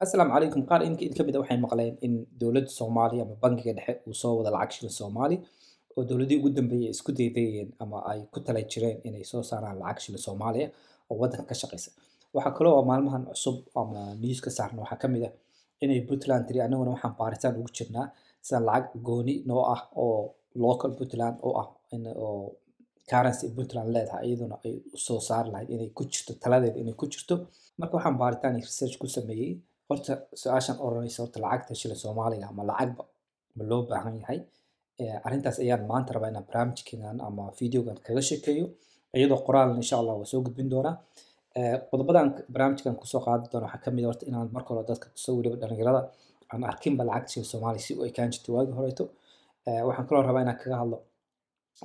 Asalaamu calaykum. Qaar inka in ka mid a waxay maqleen in dowladda Soomaaliya ama bangiga dhexe uu soo wada lacag shilin Soomaali oo dowladihii ugu dambeeyay isku daydayeen ama ay ku tala jireen inay soo saaraan lacag shilin Soomaaliya oo waddanka ka shaqeysa. Waxaa kaloo oo maalmahan cusub ama news ka saarna waxaa ka mid ah inay Puntland tiri annaguna waxaan baaritaan ugu jirnaa sida lacag gooni noo ah oo local Puntland oo ah in oo currency Puntland leedahay iyaduna ay soo saari lahayd inay ku jirto taladeeda inay ku jirto. Marka waxaan baaritaan iyo research ku sameeyey horta su-aashan oranaysa, horta lacagta shilin Soomaaliga ama lacagba ma loo baahan yahay? Arrintaas ayaan maanta rabaa inaan barnaamijkeegan ama videogan kaga sheekeeyo, iyadoo qoraalna insha Allah waa soo gudbin doonaa. Qodobadan barnaamijkan kusoo qaadi doono waxaa kamid ah horta inaan marka hore dadka tuso, weliba dhalinyarada aan arkinba, lacagta shilin Soomaaliya si u ekaan jirtay waagii horeeto. Waxaan kaloo rabaa inaan kaga hadlo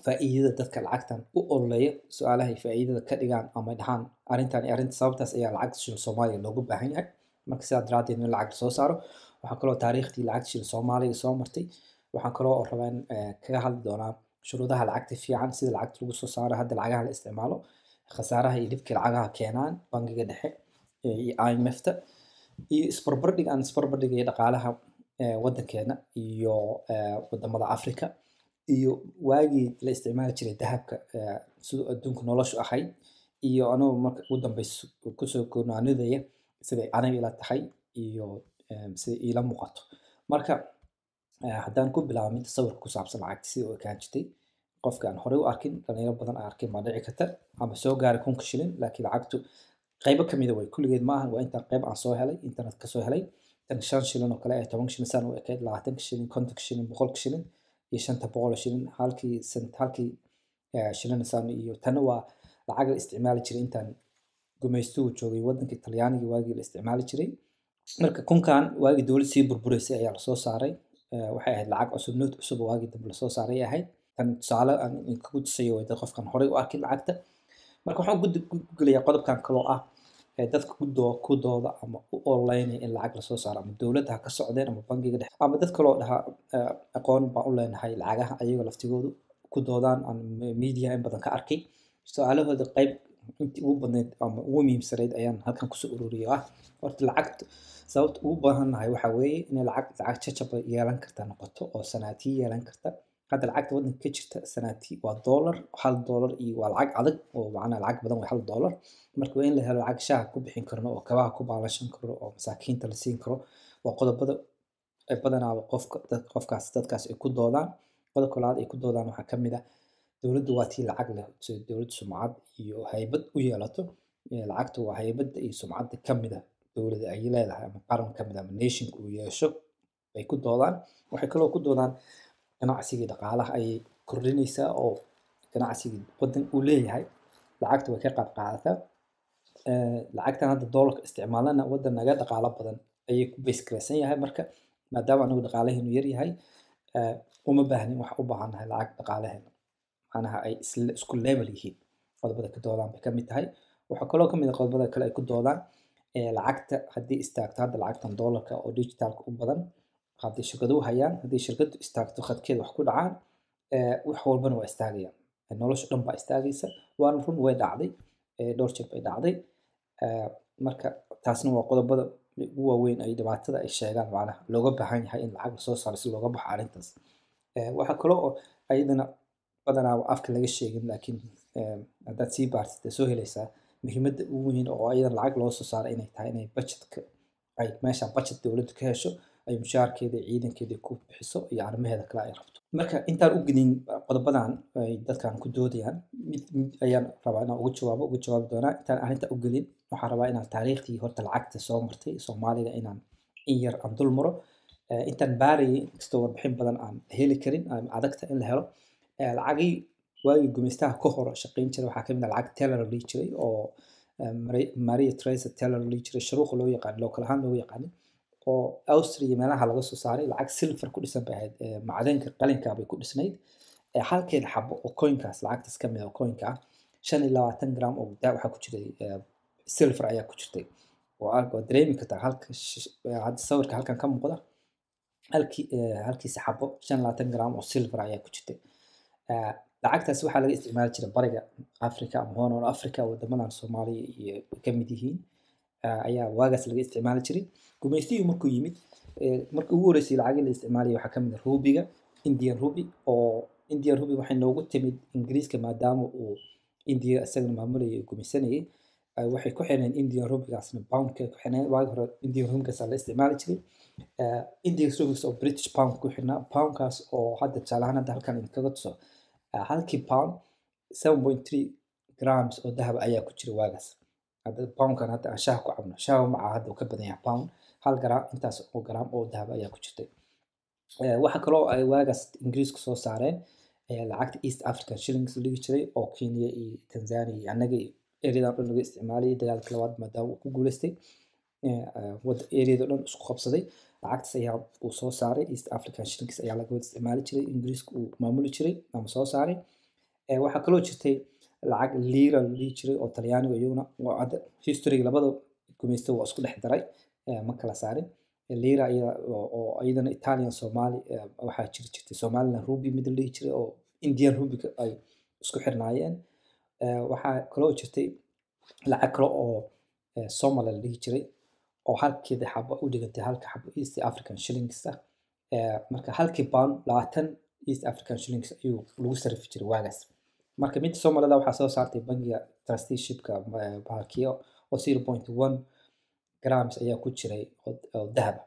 faa'iidada dadka lacagtan u ololeeya, su-aalaha ay faa'iidada ka dhigaan ama dhahaan arrintan iyo arrinta sababtaas ayaa lacagta shilin Soomaaliya loogu baahan yahay, marka sidaa daraaddeed in lacag soo saaro. Waxaa kaloo taariikhdii lacagta shilin Soomaaliga soo martay. Waxaan kaloo rabaa in kaga hadli doonaa shuruudaha lacagta fiican, sida lacagta lagu soo saaro, hadda lacagaha la isticmaalo, khasaaraha iyo dhibka lacagaha keenaan, bangiga dhexe iyo IMF-ta, iyo isbarbardhig aan isbarbardhigayo dhaqaalaha waddankeena iyo wadamada Africa, iyo waagii la isticmaali jiray dahabka siduu adduunka noloshu ahayd, iyo anigoo marka ugu dambeysa kusoo gonaanidaya siday aniga ila tahay iyo siday iila muuqato. Marka haddaan ku bilaabo midda sawirka ku saabsan lacagta sida u ekaan jirtay, qofka aan horey u arkin, dhalinyaro badan aan arkin baa dhici karta ama soo gaaray 1000-ka shilin, laakiin lacagtu qaybo kamida way, kulligeed maahan, waa intaan qayb aan soo helay internet ka soo helay. Tan 5 shilin oo kale ee 10 shilin saan u ekayd, 20-ka shilin, 50-ka shilin, 100-ka shilin iyo 500 shilin, halkii sent, halkii shilin saan. Iyo tana waa lacag la isticmaali jiray intaan gumaystuhu joogay waddanka Talyaaniga, waagii la isticmaali jiray. Marka 1000-kan waagii dowlad sii burburaysay ayaa lasoo saaray. Waxay ahayd lacag cusub, note cusub oo waagii dambe lasoo saaray ahayd. Tan tusaale aan idinkugu tusayo way dad qofkan horey u arkin lacagta. Marka waxaan u gelayaa qodobkan kaloo ah dadka ku dooda ama u ololeynaya in lacag lasoo saaro, ama dowladda ha ka socdeen ama bangiga dhexe ama dad kaloo dhaha aqoon baan u leenahay lacagaha, ayaga laftigoodu ku doodaan aan media in badan ka arkay. Su-aalahooda qayb intii ugu badnayd ama ugu muhiimsanayd ayaan halkan kusoo ururiyay oo ah horta lacagta sababta ugu baahannahay waxaa weeye inay lacag jajaba yeelan karta noqoto oo sanaatiyo yeelan karta. Hadda lacagta waddanka ka jirta sanaati waa dollar, $1, iyo waa lacag adag oo macnaha lacag badan waa $1. Marka waa in la helo lacag shaaha ku bixin karno oo kabaha ku baalashan karno oo masaakiinta la siin karo. Waa qodobada ay badanaaba qofka dad qofkaas dadkaas ay ku doodaan. Qodobka labaad ay ku doodaan waxaa ka mid ah dowladdu waa tii lacag leh si dowladdu sumcad iyo haybad u yeelato. Lacagtu waa haybadda iyo sumcadda ka mid ah dowladda ay leedahay ama qaran ka mid ah ama nationka uu yeesho bay ku doodaan. Waxay kaloo ku doodaan ganacsigii dhaqaalaha ayay kordhinaysaa oo ganacsigii waddan uu leeyahay lacagta way ka qayb qaadataa. Lacagtan hadda doolarka isticmaalana waddan naga dhaqaalo badan ayay ku base garaysan yahay. Marka maadaama anagu dhaqaalaheenu yar yahay, uma baahnin, waxa u baahannahay lacag dhaqaalaheena macnaha ay isku level yihiin. Qodobada ka doodaan bay ka mid tahay. Waxaa kaloo ka mid ah qodobada kale ay ku doodaan lacagta haddii istaagto, hadda lacagtan doolarka oo digitalka u badan haddii shirkaduhu hayaan, haddii shirkadu istaagto, khadkeeda wax ku dhacaan, wax walbana waa istaagayaan, nolosha dhan baa istaagaysa. Waana run, way dhacday, dhowr jeer bay dhacday. Marka taasna waa qodobada ugu waaweyn ay dhibaatada ay sheegaan, macnaha looga baahan yahay in lacag lasoo saaro si looga baxo arrintaas. Waxaa kaloo oo ayadana badanaa afka laga sheegin, laakiin haddaad sii baartid soo helaysaa muhiimadda ugu weyn oo ayadana lacag loo soo saaro inay tahay inay budgetka ay meesha budget dowladdu ka hesho, ay mushaharkeeda iyo ciidankeeda ku bixiso iyo arrimaheeda kale ay rabto. Marka intaan u gelin qodobadan ay dadkan ku doodayaan, mid mid ayaan rabaa inaan uga jawaabi doonaa. Intaan arrinta u gelin waxaan rabaa inaan taariikhdii horta lacagta soo martay Soomaaliga inaan in yar aan dul maro. Intaan baarayay, inkastoo warbixin badan aan heli karin ama adagta in la helo, lacagii waagii gumaystaha ka hor shaqayn jiray waxaa kamid ah lacag taler la dhihi jiray oo Maria Theresa taler la dhihi jiray, sharuuqa loo yaqaan, local ahaan loogu yaqaanay, oo Austria meelaha laga soo saaray. Lacag silver ku dhisan bay ahayd, macdanka qalinka bay ku dhisnayd. Halkeeda xabo oo coinkaas lacagtaas kamid ah oo coinka ah 25 gram oo waxaa ku jiray silver ayaa ku jirtay oo waad dareemi kartaa halka hadda sawirka halkan ka muuqda, halkiisa xabo 25 gram oo silver ayaa ku jirtay. Lacagtaas waxaa laga isticmaali jiray bariga Africa ama Horn of Africa, wadamadan Soomaaliya iyo ka mid yihiin. Ayaa waagaas laga isticmaali jiray. Gumaystihii markuu yimid, markii ugu horreysay lacagii la isticmaalayay waxaa ka mid ah rubiga, Indian rupee, oo Indian rupee waxay noogu timid Ingiriiska, maadaama uu India isagana maamulayay oo gumaysanayay. Waxay ku xirneen Indian rubigaasna poundka ku xirneen. Waagi hore Indian rubigaas la isticmaali jiray. Indian rubigas oo British pound ku xirnaa, poundkaas oo hadda tusaale ahaan hadda halkan idinkaga tuso, halkii pound 7.3 grams oo dahab ayaa ku jira waagaas. Hadda poundkan hadda aan shaaha ku cabno, shaaha maca hadda uu ka badan yahay pound, 1 gram intaas oo gram oo dahab ayaa ku jirtay. Waxa kaloo ay waagaas Ingiriisku soo saareen lacagta East African shillings la dhihi jiray, oo Kenya iyo Tanzania iyo annaga iyo areadan dhan laga isticmaalayay. Dagaalkii labaad maadaama uu ku guuleystay, areada dhan isku qabsaday, lacagtaas ayaa uu soo saaray. East African shillings ayaa laga wada isticmaali jiray, Ingiriisku uu maamuli jiray ama soo saaray. Waxaa kaloo jirtay lacag lira la dhihi jiray oo Talyaanigu iyaguna oo hadda history labada gumaysta waa isku dhex daray, ma kala saarin. Lira oo iyadana Italian Somali, waxaa jiri jirtay Somaliland rupee mid la dhihi jiray oo Indian rupee ay isku xirnaayeen. Waxaa kaloo jirtay lacag kale oo Somali la dhihi jiray, oo halkeeda xabo u dhigantay halka xabo East African shillings ah. Marka halkii pound 20 East African shillings ayuu lagu sarifi jiray waagaas. Marka midda Somalida waxaa soo saartay bangiga trusteeshipka bahalkiyo, oo 0.1 grams ayaa ku jiray oo dahab ah.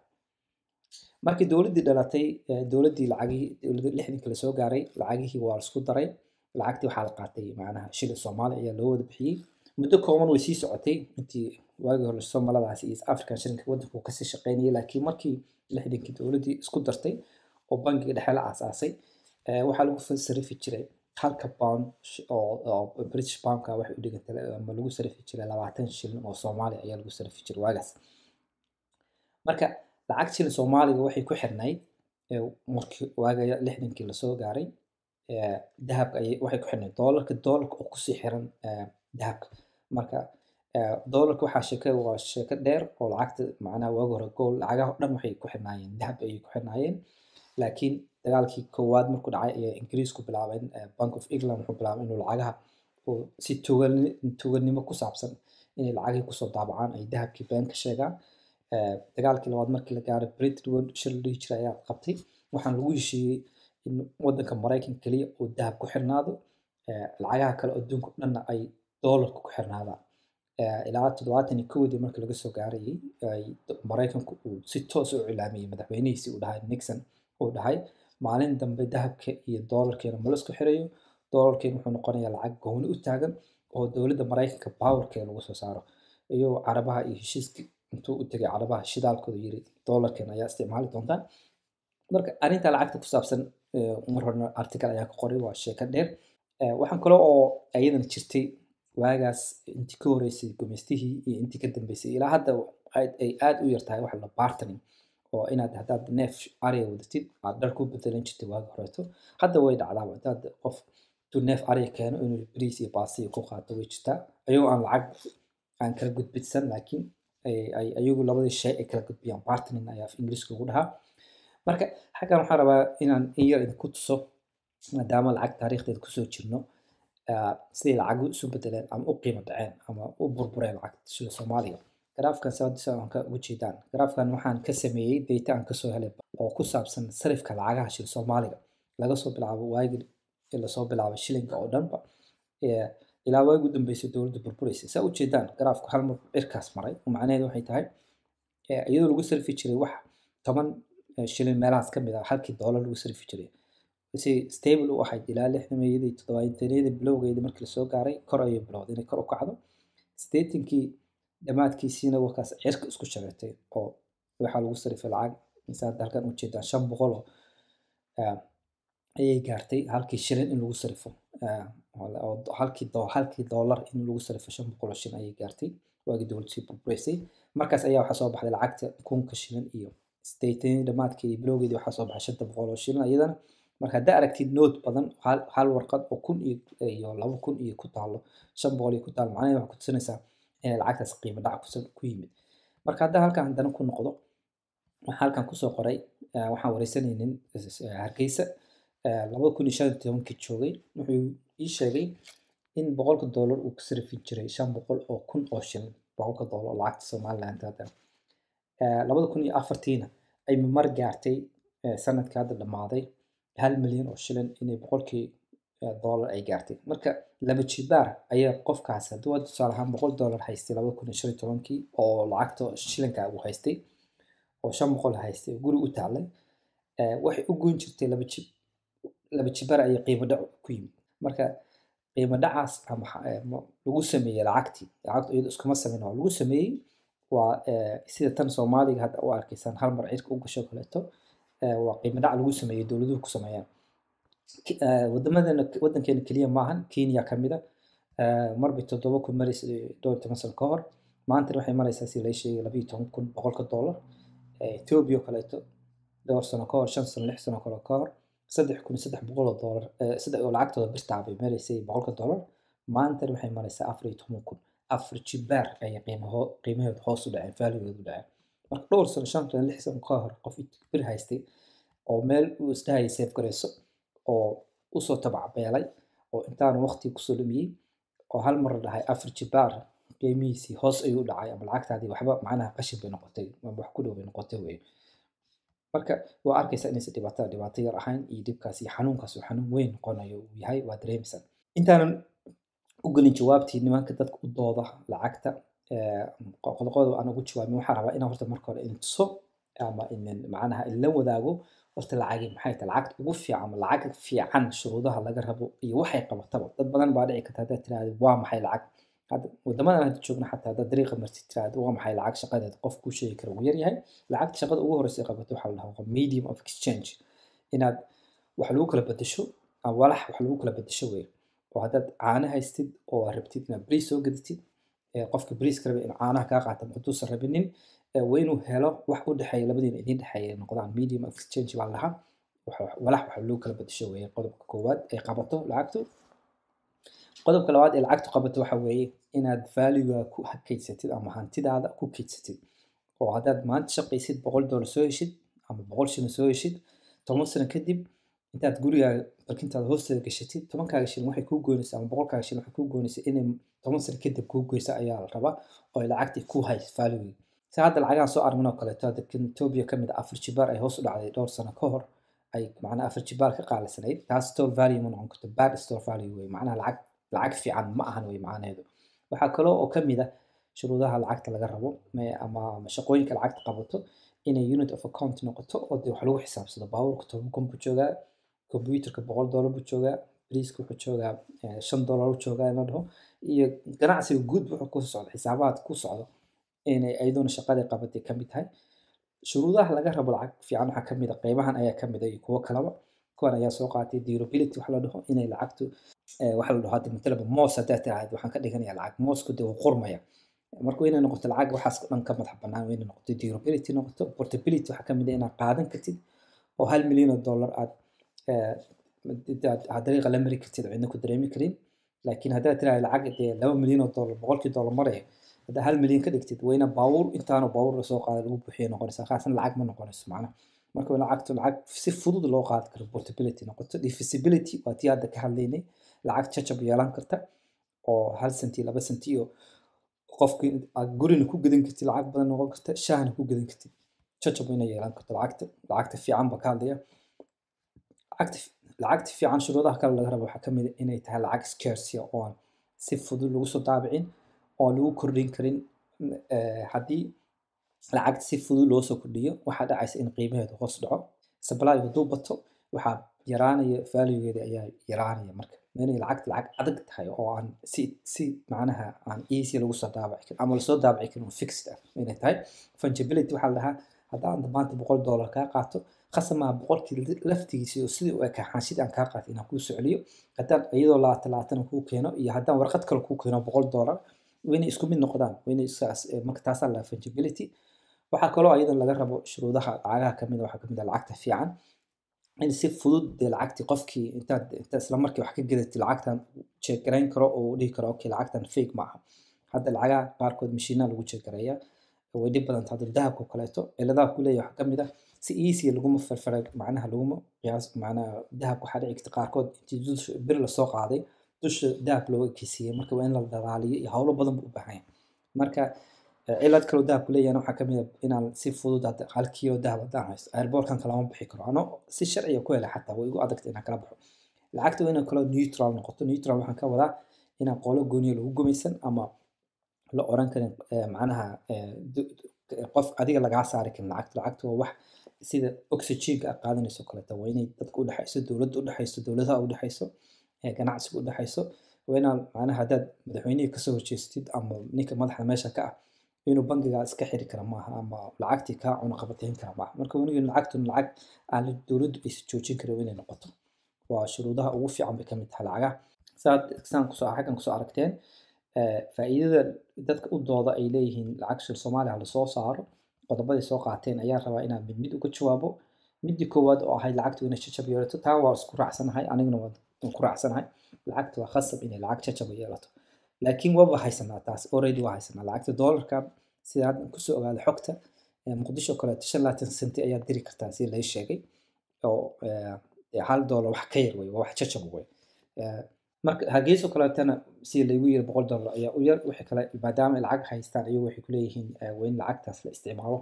Markii dowladdii dhalatay, dowladdii lacagihii dowladda 60-kii lasoo gaaray, lacagihii waa la isku daray. Lacagtii waxaa la qaatay, macnaha shilin Soomaali ayaa loo wada bixiyey. Muddo kooban way sii socotay intii waagii hore Somaladaas iyo East African shilinka waddanku uu kasii shaqeynayay, laakiin markii 60-kii dowladdii isku dartay oo bangiga dhexe la aasaasay, waxaa lagu sarifi jiray halka pound oo British poundka waxay u dhigantay ama lagu sarifi jiray 20 shilin oo Soomaali ayaa lagu sarifi jiray waagaas. Marka lacag shilin Soomaaliga waxay ku xirnayd, markii waagaya 60-kii lasoo gaaray, dahabka ayay waxay ku xirnayd doolarka, doolarka oo kusii xiran dahabka. Marka doolarka waxaa sheeko, waa sheeko dheer oo lacagta, macnaha waagi hore gold lacagaha oo dhan waxay ku xirnaayeen dahab ayay ku xirnaayeen. Laakiin dagaalkii koowaad markuu dhacay ayaa Ingiriisku bilaabeen, Bank of England wuxuu bilaabay inuu lacagaha uu si tuganimo ku saabsan inay lacagihii kusoo daabacaan, ay dahabkii been ka sheegaan. Dagaalkii labaad markii la gaaray, Bretton Woods shir la dhihi jiray ayaa qabtay. Waxaan lagu heshiiyey in wadanka Maraykanka keliya uu dahab ku xirnaado, lacagaha kale adduunka oo dhanna ay doolarka ku xirnaadaan. Ilaa 71-dii markii laga soo gaarayay, ay Maraykanku uu si toos u iclaamiyey, madaxweynihiisii uu dhahay Nixon uu dhahay, maalin dambe dahabka iyo doolarkeena ma la isku xirayo, doolarkeena wuxuu noqonayaa lacag gooni u taagan oo dowladda Maraykanka powerkeeda lagu soo saaro. Iyagoo Carabaha iyo heshiiskii intuu u tegay Carabaha shidaalkooda yiri, doolarkeena ayaa isticmaali doontaan. Marka arrinta lacagta ku saabsan, mar horena article ayaa ka qoray, waa sheeko dheer. Waxaan kale oo ayadana jirtay waagaas intii ka horeysay gumaystihii iyo intii ka dambeysay ilaa hadda ay aad u yartahay waxa la bartering, oo inaad haddaad neef ariga wadatid aad dhar ku bedelan jirtay waagi horeeto. Hadda way dhacdaaba, haddaad qof intuu neef ariga keeno inuu bariis iyo baasta iyo ku qaato way jirtaa, ayagoo aan lacag aan kala gudbidsan, laakiin ay ayagu labadii shay ay kala gudbiyaan. Bartering ayaa af Ingiriiska lagu dhahaa. Marka xaggan waxaan rabaa inaan in yar idinku tuso, maadaama lacag taariikhdeeda kusoo jirno, siday lacagu isu bedeleen ama u qiimo dhaceen ama u burbureen lacagta shilin Soomaaliga. Garaafkan saa ka uga jeedaan, garaafkan waxaan ka sameeyey data aan kasoo helay oo ku saabsan sarifka lacagaha shilin Soomaaliga laga soo bilaabo waagii lasoo bilaabay shilinka oo dhanba ilaa waagii ugu dambeysay dowladda burburaysay. Saa ujeedaan, garaafku hal mar cirkaas maray. Macnaheedu waxay tahay, iyadoo lagu sarfi jiray wax 10 shilin meelahaas ka mid ah halkii doolar lagu sarfi jiray, si stable u ahayd ilaa 60-meeyadii, 70-yadii bilowgeedii markii lasoo gaaray kor ayay bilowday inay kor u kacdo. 80-kii dhammaadkiisiina wakaas cirka isku shareetay, oo waxaa lagu sarifay lacag mise hadda halkan ujeedaan 500 oo ayay gaartay halkii shilin in lagu sarifo, oo halkii doolar in lagu sarifo 500 oo shilin ayay gaartay waagii dowladdu sii burburaysay. Markaas ayaa waxaa soo baxday lacagta 1000-ka shilin, iyo 80-yadii dhammaadkeedii bilowgeedii waxaa soo baxay 500 oo shilin iyadana. Marka haddaa aragtid note badan, hal warqad oo 1000 iyo 2000 iyo ku taalo, 500 iyo ku taalo, macnaheedu waxay ku tusinaysaa inay lacagtaas qiimo dhac ku yimid. Marka haddaan halkan haddana ku noqdo, waxaan halkan kusoo qoray, waxaan wareysanaynin Hargeysa 2015-kii joogay. Wuxuu ii sheegay in 100-ka doolar uu ku sarifin jiray 500,000 oo shilin. boqolka doolar oo lacagta Somaliland hadda. 2004-tiina ay mar gaartay, sanadka hadda dhammaaday, 1 milyan oo shilin inay boqolkii dollar ay gaartay. Marka laba jibaar ayaa qofkaas, hadduu hadda tusaale ahaan $100 haystay 2015-kii oo lacagta shilinka uu haystay oo 500 haystay oo guri u taalay, waxay u goyn jirtay laba jibaar ayay qiimo dhac ku yimid. Marka qiimo dhacaas ama lagu sameeyey lacagtii, lacagtu iyadu iskuma sameyn, waa lagu sameeyey. Waa sida tan Soomaaliga hadda u arkaysaan hal mar cirka u gasho kaleeto, waa qiimo dhac lagu sameeyey, dowladuhu ku sameeyaan. Wadamadana wadankeena keliya maahan, Kenya ka mid a, marbay 7,000 maraysa dhowr iyo toban sano ka hor, maantana waxay maraysaa, si la sheegay, 12,000 boqolka dollar. Ethiopia oo kaleeto dhowr sano ka hor, 5 sano, 6 sano kale ka hor, $3,300 saddex oo lacagtooda birtaa bay maraysay boqolka dollar, maantana waxay maraysaa 14,000. Afar jibaar ayay qiimaheedu hoos u dhaceen, valuegeedu u dhaceen. Marka dhowr sano, 5 sano, 6 sano ka hor, qof bir haystay oo meel uu isdhahayay safe garayso oo usoo tabacbeelay oo intaanu waqti kusoo lumiyey oo hal mar la dhahay afar jibaar qiimihiisii hoos ayuu u dhacay ama lacagtaadii waxba macnaha qashin bay noqotay ama wax ku dhow bay noqotay wey. Marka waa arkaysaa inaysan dhibaatada dhibaato yar ahayn iyo dhibkaas iyo xanuunkaas uu xanuun weyn noqonayo uu yahay, waa dareemaysaa. Intaanan u gelin jawaabtii nimanka dadka u dooda lacagta, qodoqoda aan ugu jawaabin, waxaan rabaa inaan horta marka hore idin tuso ama idin macnaha idinla wadaago horta lacagi maxay tahay, lacagta ugu fiican ama lacag fiican shuruudaha laga rabo iyo waxay qabataba. Dad badan baa dhici karta haddaad tiraahdo waa maxay lacag, hadda wadamadan hadda joogna xataa haddaad dariiqa martid tiraahdo waa maxay lacag, shaqadeeda qof kuu sheegi kara ugu yaryahay. Lacagta shaqada ugu horeysa ay qabato waxaa la dhahaa waa medium of exchange, inaad wax lagu kala bedesho ama walax wax lagu kala bedesho wey. Oo haddaad caano haystid oo aad rabtid inaad bariis soo gadatid, qofka bariiska raba in caanaha kaa qaata hadduusan rabinin, waa inuu helo wax u dhexeeya labadiina idin dhexeeya noqdaan. Medium of exchange baa la dhahaa, walax wax lagu kala bedesho weeye qodobka koowaad ay qabato lacagtu. Qodobka labaad ee lacagtu qabato waxa weeye inaad valuega ku kaydsatid ama hantidaada ku kaydsatid. Oo haddaad maanta shaqaysid, $100 soo heshid ama 100 shilin soo heshid, 10 sano kadib intaad gurigaaga barkintaada hoosteeda gashatid, 10-kaaga shilin waxay kuu goynaysaa ama 100-kaaga shilin waxay kuu goynaysaa inay 10 sano kadib kuu goysa ayaa la rabaa oo ay lacagtii ku hayso valuegi. Si hadda lacagahan soo aragnay oo kaleeto, hadda kan Ethiopia ka mid ah afar jibaar ay hoos u dhacday dhowr sano ka hor, ay macnaha afar jibaar ka qaalisanayd, taas store value ma noqon karto, bad store value wey, macnaha lacag fiican ma ahan wey macnaheedu. Waxaa kaloo oo ka mid ah shuruudaha lacagta laga rabo ama shaqooyinka lacagta qabato inay unit of account noqoto oo dee wax lagu xisaabsado. Baabuurka 10,000 buu joogaa, computerka $100 buu joogaa, bariiska wuxuu joogaa $5 buu joogaa in la dhaho, iyo ganacsiga guud wuxuu ku socdo, xisaabaad ku socdo, inay iyaduna shaqadii qabatay ka mid tahay. Shuruudaha laga rabo lacag fiican waxaa ka mid ah qeybahan ayaa ka mid ah iyo kuwo kalaba, kuwan ayaa soo qaatay. Durability waxa la dhaho, inay lacagtu waxa la dhaho hadda matalaba moos haddaad tiraahdo waxaan ka dhiganayaa lacag, moosku dee wuu qurmaya. Marka waa inay noqoto lacag waxaas oo dhan ka madax bannaan, waa inay noqoto durability noqoto. Portability waxaa ka mid ah inaad qaadan kartid oo 1 milyan oo dollar aad dariiqa la mari kartid oo cidna ku dareemi karin. Laakiin haddaad tiraahdo lacag dee 2 milyan oo dollar boqolkii dollar maraya, haddaa 1 milyan ka dhigtid, waa ina baabuur intaanu baabuur lasoo qaada lagu buuxiyo noqonaysa, khaasan lacag ma noqonayso macnaha. Marka waa lacagtu lacag si fudud loo qaadi karo, portability noqoto. Divisibility waa tii hadda ka hadlaynay, lacag jajab yeelan karta oo 1 senti, 2 senti iyo qofki aad gurina ku gadan kartid, lacag badan noqon karta, shaahna ku gadan kartid, jajab inay yeelan karto lacagta. Lacagta fiican ba ka hadlaya. Lacagta fiican shuruudaha kale laga rabo waxaa ka mid ah inay tahay lacag scarce ah oo aan si fudud lagu soo daabicin oo lagu kordhin karin. Haddii lacagta si fudud loo soo kordhiyo, waxaa dhacaysa in qiimaheedu hoos dhaco. Supply hadduu bato, waxaa yaraanaya valuegeeda ayaa yaraanaya. Marka waa inay lacagta lacag adag tahay oo aan si macnaha aan easy lagu soo daabici karin ama lasoo daabici karin oo fixed ah inay tahay. Fungibility waxaa la dhahaa haddaan maanta $100 kaa qaato, khasab maaha boqolkii laftigiisa oo sidii u ekaa xaanshidii aan kaa qaatay inaan kuu soo celiyo. Haddaan iyadoo labaatan labaatan kuu keeno iyo haddaan warqad kale kuu keeno $100, waa inay isku mid noqdaan, waa inay saas. Marka taasaa la fungibility. Waxaa kaloo iyadan laga rabo shuruudaha lacagaha kamid ah, waxaa kamid ah lacagta fiican in si fudud dee lacagtii qofkii intaad isla markii wax ka gadatid lacagtan check garayn karo oo uu dhihi karo okay, lacagtan fake ma aha. Hadda lacagaha qaarkood mashiinaa lagu check gareeyaa, way dhib badan tahay. Hadda dahabka oo kaleeto ciladaha ku leeyahay waxaa kamid ah si easy laguma farfaray, macnaha laguma qiyaas. Macnaha dahabka waxaa dhici karta qaarkood intii dusha bir lasoo qaaday dusha dahab looga ekeysiiyey. Marka waa in la dhalaaliyo iyo hawlo badan buu u baahan yahay. Marka cilad kaloo dahabku leeyahayna waxaa kamid ah inaan si fudud hadda 1 kiilo dahab haddaan haysto airportkan kalama bixi karo ano si sharciga ku helay, xataa way igu adagtay inaan kala baxo. Lacagta waa inay kaloo neutral noqoto. Neutral waxaan ka wadaa inaan qolo gooniya lagu gumaysan ama la oran karin macnaha qof adiga lagaa saari karin lacagta. Lacagta waa wax sida oxygenka aad qaadanayso kaleeto. Waa inay dadka udhexayso, dowladda udhexayso, dowladaha udhexayso, ganacsiga udhexayso. Waa inaan macnaha haddaad madaxweynihii kasoo horjeestid ama ninka madaxda meesha ka ah inuu bangigaa iska xiri kara maaha ama lacagtii kaa cunaqabatayn kara maaha. Marka waa inuu lacagtun lacag aan dowladdu aysan joojin karin waa inay noqoto. Waa shuruudaha ugu fiican bay kamid tahay lacagaha. Saad saan kusoo xaggan kusoo aragteen, faa'iidada dadka u dooda ay leeyihiin lacag shil Soomaaliya ha lasoo saaro, qodobaday soo qaateen ayaa rabaa inaan mid mid uga jawaabo. Midii koowaad oo ahayd lacagtu inay jajab yeelato, taa waa isku raacsanahay, aniguna waan ku raacsanahay. Lacagta waa khasab inay lacag jajab yeelato, laakiin waaba haysanaa taas already, waa haysanaa lacagta doolarka. Sida hadda kusoo ogaaday xogta, Muqdisho kaleeto 25 senti ayaad diri kartaa sida lay sheegay, oo $1 wax ka yar wey, waa wax jajab wey. Marka Hargeysa oo kaleetana sida laygu yiri $100 ayaa u yar. Wixii kale maadaama ay lacag haystaan iyagu waxay kuleeyihiin waa in lacagtaas la isticmaalo.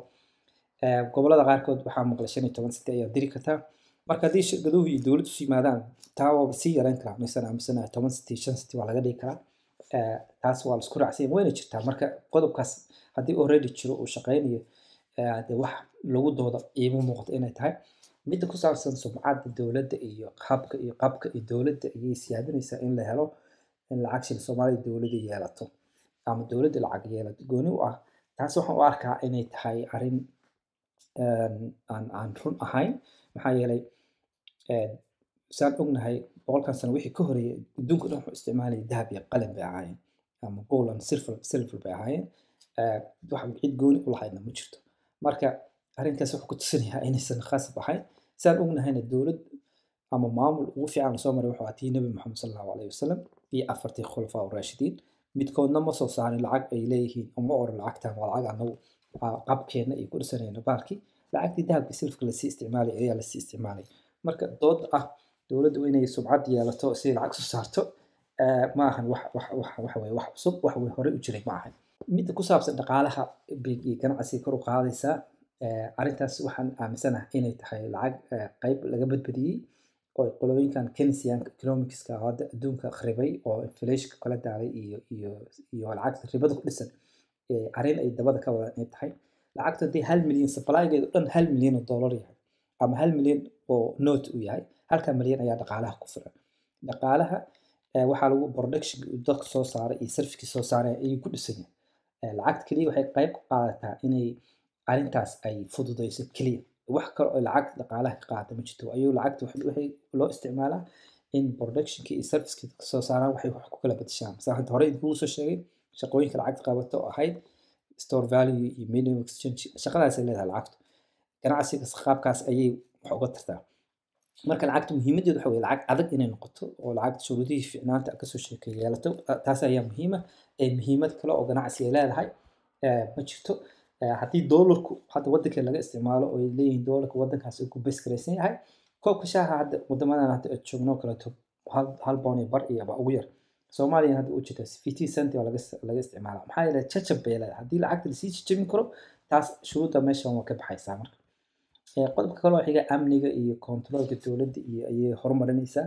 Gobolada qaarkood waxaa maqlay 15 senti ayaa diri kartaa. Marka haddii shirkaduhu iyo dowladdu isu yimaadaan, taa waa sii yareyn karaa misana aaminsanahay, 10 senti, 5 senti waa laga dhigi karaa. Taas waa la isku raacsan yahay, wayna jirtaa. Marka qodobkaas haddii already jiro uu shaqeynayo, dee wax lagu doodo iima muuqato inay tahay. Midda ku saabsan sumcadda dowladda iyo habka iyo qabka iyo dowladda ayay siyaadinaysaa in la helo in lacag shil Soomaaliya dowladda yeelato ama dowladda lacag yeelato gooni u ah, taas waxaan u arkaa inay tahay arrin aan run ahayn. Maxaa yeelay, saan ognahay 100-kan sano wixii ka horeeyay adduunka dhan wuxuu isticmaalayay dahab iyo qalin bay ahaayeen ama gold and silver bay ahaayeen. Wax cid gooni u lahaydna ma jirto. Marka arrinkaas wuxuu ku tusinayaa inaysan khasab ahayn. Saan ognahayna dowlad ama maamul ugu fiican lasoo maray wuxuu ahaa tii Nabi Maxamed sal Allahu alayhi wasalam iyo afartii khulafaa uraashidiin. Midkoodna ma soo saarin lacag ay leeyihiin oo ma oran lacagtan waa lacag anagu qabkeena iyo ku dhisanayno baalkii. Lacagtii dahabka silfka lasii isticmaalay ayaa lasii isticmaalay. Marka dood ah dowladdu inay sumcad yeelato si lacag soo saarto ma ahan wax wax wax waxa weye wax cusub, wax way horey u jiray ma ahan. Midda ku saabsan dhaqaalaha iyo ganacsiga kor u qaadaysaa, arrintaas waxaan aaminsanahay inay tahay lacag qayb laga badbadiyey oo qolooyinkan Keynesian economicska hadda adduunka kharibay oo inflationka kala daalay iyo lacagta ribada ku dhisan, arrin ay dabada ka wadaan inay tahay. Lacagta haddii 1 milyan supplygeedu dhan 1 milyan oo dollar yahay ama 1 milyan oo note uu yahay, halka milyan ayaa dhaqaalaha ku filan. Dhaqaalaha waxaa lagu production dadka soo saaray iyo servicekii soo saaray ayuu ku dhisan yahay. Lacagta keliya waxay qayb ka qaadataa inay arrintaas ay fududeyso keliya. Wax kale oo lacag dhaqaalaha ka qaata ma jirto. Ayuu lacagta waxay loo isticmaalaa in productionki iyo serviceki dadka soo saaraan waxay wax ku kala bedeshaan. Saan hadda horey idinkugu soo sheegay shaqooyinka lacagta qabato oo ahayd store value iyo medium exchange, shaqadaas ay leedahay lacagtu. Ganacsiga qaabkaas ayay wax uga tartaa. Marka lacagta muhiimadeedu waxa weye lacag adag inay noqoto oo lacagta shuruudihii fiicnaanta kasoo sheekeey yeelato, taas ayaa muhiima. Ee muhiimad kale oo ganacsi ay leedahay ma jirto. Haddii doolarku hadda waddanka laga isticmaalo oo ay leeyihiin doolarka waddankaas uu ku base garaysan yahay, koobka shaaha hadda waddamadan hadda aad joogno oo kaleeto hal pound iyo bar iyo ba ugu yar. Soomaaliya hadda u jirta 50 cent waa laga isticmaalaa. Maxaa yeelay jajab bay leedahay. Haddii lacagta lasii jajabin karo, taas shuruudda meeshan waa ka baxaysaa. Marka qodobka kale oo xiga, amniga iyo controlka dowladda iyo ayay horumarinaysaa.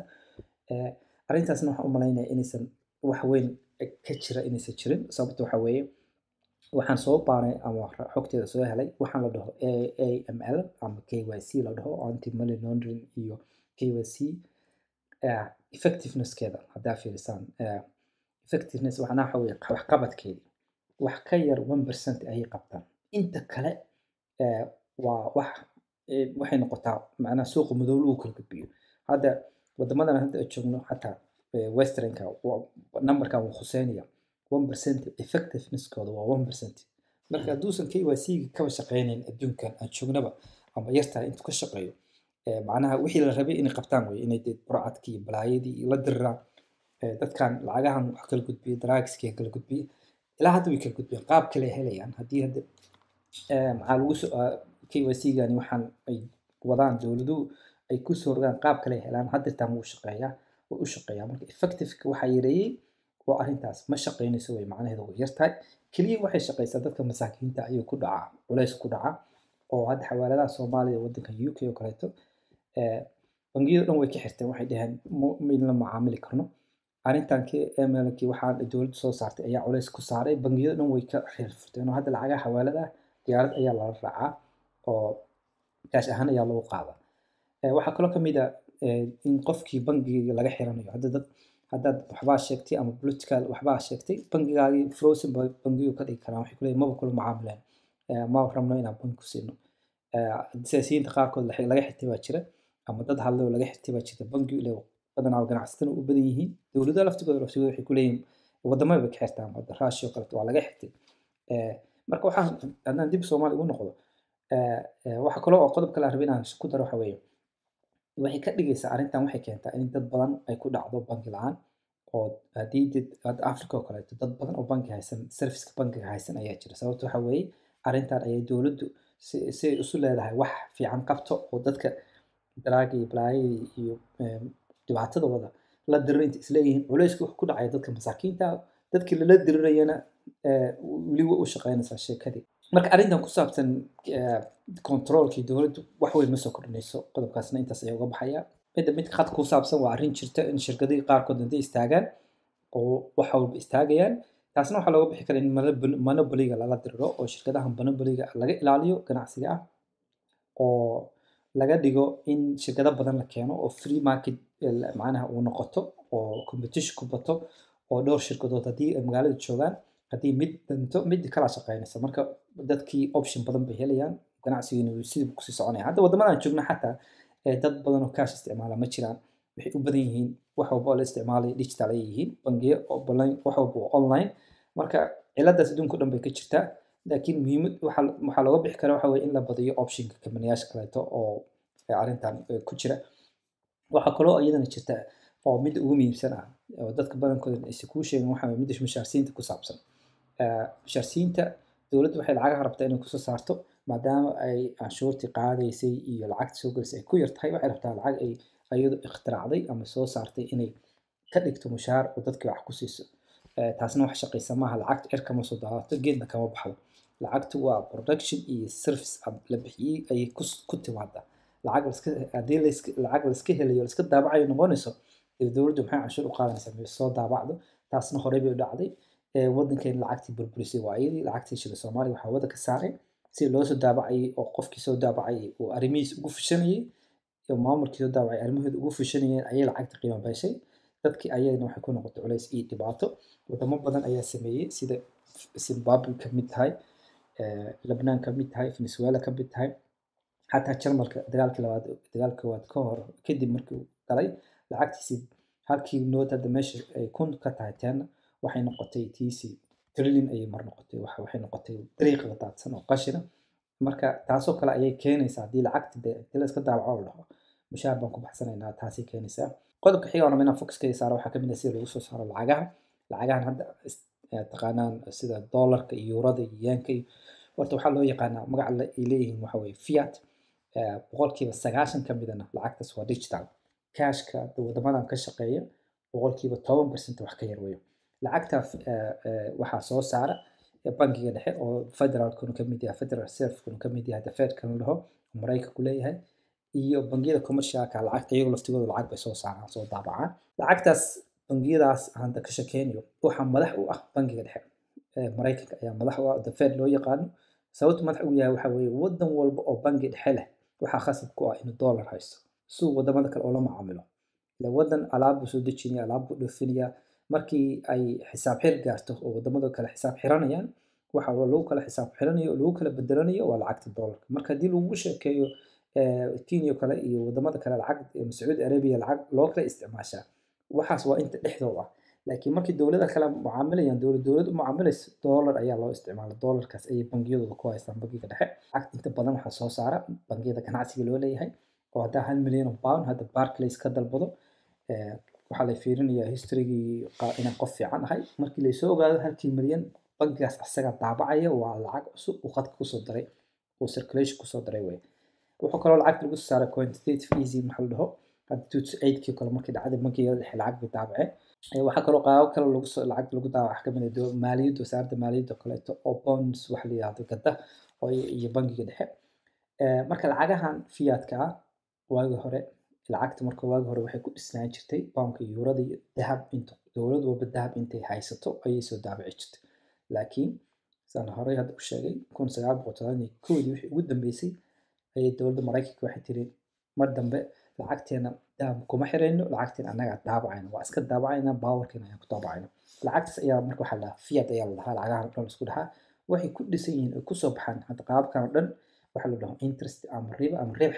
Arrintaasna waxaan u malaynayaa inaysan wax weyn ka jira inaysan jirin. Sababta waxa weeye waxaan soo baaray ama xogteeda soo helay waxaan la dhaho AML ama KYC la dhaho, anti money laundering iyo KYC, effectivenesskeeda haddaa fiirisaan, effectiveness waxna waxa weeye waxqabadkeedii wax ka yar 1% ayay qabtaan. Inta kale waa wax waxay noqotaa macnaha suuqa madow lagu kala gudbiyo. Hadda wadamadan hadda aan joogno xataa westernka numberkan wuu khuseynaya, 1% effectiveness-kooda waa 1%. Marka hadduusan KYC kaba shaqeynayn adduunkan aan joognaba ama yartahay intuu ka shaqeeyo, macnaha wixii la rabay inay qabtaan wey inay dee burcadkii iyo balaayadii iyo la diriraan dadkan lacagahan wax kala gudbiya, drugskii kala gudbiya, ilaa hadda way kala gudbiyaan, qaab kale helayaan. Haddii hadda maxaa lagu soo KYC-gani waxaan ay wadaan dowladuhu ay kusoo rogaan, qaab kale helaan. Haddeertaan wuu shaqeeyaa, way u shaqeeyaa. Marka effectiveka waxaa yareeyey oo arrintaas ma shaqeynayso way macnaheedu way yartahay. Keliya waxay shaqaysaa dadka masaakiinta ayuu ku dhacaa culays ku dhacaa. Oo hadda xawaaladaha Soomaaliya, wadanka UK oo kaleeto, bangiyada dhan way ka xirteen. Waxay dhaheen ma idinla macaamili karno. Arrintan KML-kii waxaa dowladdu soo saartay ayaa culays ku saaray bangiyada dhan, way ka xirfurteen. Oo hadda lacagaha xawaaladaha diyaarad ayaa lala raacaa oo cash ahaan ayaa lagu qaadaa. Waxaa kaloo kamid ah in qofkii bangiga laga xiranayo. Hadda dad haddaad waxbaa sheegtay ama political waxbaa sheegtay, bangigaagii frozen ba bangigu ka dhigi karaan. Waxay kuleeyihin maba kula macaamileen, ma rabno inaan bangi ku siino. Siyaasiyiinta qaarkood laga xirtay baa jira, ama dad hadlay oo laga xirtay baa jirta. Bangigu ile badanaa ganacsatana u badan yihiin. Dowladaha laftigooda waxay kuleeyihin wadamada bay ka xirtaan. Hadda Russia oo kaleeto waa laga xirtay. Marka waxaan haddaan dib Soomaaliya ugu noqdo, waxa kaloo oo qodob kale aan rabay inaan ku daro waxa weeye, waxay ka dhigaysaa arrintan, waxay keentaa in dad badan ay ku dhacdo bangi la'aan. Oo haddii dad hadda Africa oo kaleeto dad badan oo bangi haysan, serviceka bangiga haysan ayaa jira. Sababta waxa weeye, arrintan ayay dowladdu si ay isu leedahay wax fiican qabto oo dadka daraaga iyo balaayada iyo dhibaatada wada la dirir inta isleeyihiin, culayska wuxuu ku dhacaya dadka masaakiinta ah. Dadkii lala dirirayana weli way u shaqeynaysaa sheekadii. Marka arrintan ku saabsan controlkii dowladdu wax weyn ma soo kordhinayso. Qodobkaasna intaas ayaa uga baxaya. Midda mid khad ku saabsan waa arrin jirta in shirkadihii qaarkood intay istaagaan oo wax walba istaagayaan. Taasna waxaa looga bixi karaa in monopolyga lala diriro oo shirkadaha monopolyga laga ilaaliyo ganacsiga ah, oo laga dhigo in shirkado badan la keeno oo free market macnaha uu noqoto oo competition ku bato, oo dhowr shirkadood haddii ay magaalada joogaan, haddii mid dhinto mid kala shaqeynaysa, marka dadkii option badan bay helayaan, ganacsigiina wuu sidii kusii soconaya. Hadda waddamadan joogna xataa dad badan oo cash isticmaala ma jiraan. Waxay u badan yihiin wax walba oo la isticmaalaya digital ay yihiin, bangiyo oo online, wax walba oo online. Marka ciladaas adduunka o dhan bay ka jirtaa, laakiin muhiimad waxaa looga bixi karaa waxa weye in la badiyo optionka kambaniyaasha kaleeto oo arrintan ku jira. Waxaa kaloo iyadana jirta oo midda ugu muhiimsan ah oo dadka badankooda aysan kuu sheegin waxa weye midda mushaarsiinta ku saabsan. Mushaarsiinta dowladdu waxay lacagaha rabtaa inay kusoo saarto, maadaama ay canshuurtii qaadaysay iyo lacagta soo gelisay ay ku yar tahay, waxay rabtaa lacag ay iyadu ikhtiraacday ama soo saartay inay ka dhigto mushaar oo dadka wax ku siiso. Taasna wax shaqaysa maaha. Lacagta cirka ma soo daadato, geedna kama baxdo. Lacagtu waa production iyo service aad la bixiyey ayay ku timaadaa. Lacag laska haddii lacag laiska helayo, laiska daabacayo noqonayso, dee dowladdu maxay canshuur u qaadanaysaa? Ma soo daabacdo. Taasna horey bay u dhacday. Waddankeena lacagtii burburisay waa iyadii lacagtii shilin Soomaaliya. Waxaa waddanka saaray si loo soo daabacayay oo qofkii soo daabacayay uu arrimihiisa ugu fushanayay iyo maamulkii soo daabacay arrimahooda ugu fushanayeen ayay lacagta qiimo beeshay. Dadkii ayagana waxay ku noqotay culays iyo dhibaato. Wadamo badan ayaa sameeyey, sida Zimbabwe ka mid tahay, Lebanon ka mid tahay, Venezuela ka mid tahay, xataa Jarmalka dagaalkii labaad, dagaalkii koowaad ka hor, kadib markii uu galay, lacagtiisii halkii note hadda meesha ay 1000 ka tahay teena waxay noqotay tiisi trillion ayay mar noqotay. Waxay noqotay dariiqa daadsan oo qashina. Marka taasoo kale ayay keenaysaa haddii lacagta dee intii la iska daabaco la dhaho mushaar baan ku baxsanaynaa, taasay keenaysaa. Qodobka xiga oo inaan focus ka saaro waxaa kamid ah sida lagu soo saaro lacagaha. Lacagahan hadda taqaanaan sida dollarka iyo eurada iyo yenka iyo horta waxaa loo yaqaanaa magaca ay leeyihiin waxa weeye fiat. 90% ka midana lacagtaas waa digital. Cashka wadamadan ka shaqeeya 10% wax ka yar weeyo. Lacagta waxaa soo saara bangiga dhexe oo federaalkuna ka mid yahay, Federal Reserve-kuna ka mid yahay, the Fed-kana la dhaho oo Maraykanku leeyahay, iyo bangiyada commercialka. Lacagta iyagu laftigooda lacag bay soo saaraan, soo daabacaan. Lacagtaas bangiyadaas hadda ka shakeynayo waxaa madax u ah bangiga dhexe Maraykanka ayaa madax u ah, the Fed loo yaqaano. Sababta madax ugu yahay waxaa weeye, wadan walba oo bangi dhexe leh waxaa khasab ku ah inuu dollar haysto si uu wadamada kale oola macaamilo. Ila wadan alaab buu soo dejinaya, alaab buu dhoofinaya. Markii ay xisaab xir gaarto oo wadamada kale xisaab xiranayaan, waxa lagu kala xisaab xiranayo oo lagu kala bedelanayo waa lacagta dollarka. Marka haddii lagu sheekeeyo Kenya oo kale iyo wadamada kale lacag ama Sacuudi Arabia lacag loo kala isticmaashaa, waxaas waa inta dhexdooda ah. Laakiin markii dowlada kale mucaamilayaan, dowlad dowlad u mucaamilayso, dollar ayaa loo isticmaala. Dollarkaas ayay bangiyadooda ku haystaan bangiga dhexe. Lacagta inta badan waxaa soo saara bangiyada ganacsiga loo leeyahay, oo haddaa 1 milyan oo pound hadda Barclays ka dalbado, waxaa la fiirinayaa historygii inaan qof fiican ahay. Markii laysoo ogaado, halkii milyan bangigaas asaga daabacaya. Waa lacag cusub uu khadka kusoo daray uu circulation kusoo daray wey. Wuxuu kaloo lacagta lagu soo saaray quantitative easing waxa la dhaho. Hadda 2008-kii kale markii dhacday, bangiga dhexe lacag bay daabaceen. Waxaa kaloo qaabab kale lagu soo lacag lagu daabaco waxaa kamid ah maaliyadda, wasaaradda maaliyadda oo kaleeto oo bonds wax la yiraahdo gada oo iyo bangiga dhexe. Marka lacagahan fiat-ka ah, waagii hore lacagta, marka waagii hore waxay ku dhisnaan jirtay poundka, eurada iyo dahab. Inta dowlad walba dahab intay haysato ayay soo daabici jirtay. Laakiin saan horey hadda u sheegay, 1971dii wixii ugu dambeysay ayay dowladda Maraykanka waxay tiri, mar dambe lacagteena dahab kuma xirayno, lacagteena annagaa daabacayna, waa iska daabacayna, powerkeena ayaan ku daabacayna. Lacagtaas ayaa marka waxaa la dhahaa fiat ayaa la dhahaa. Lacagahan oo dhan la isku dhahaa waxay ku dhisan yihiin oo kusoo baxaan hadda qaababkan oo dhan waxaa la dhaho interest ama riba ama ribx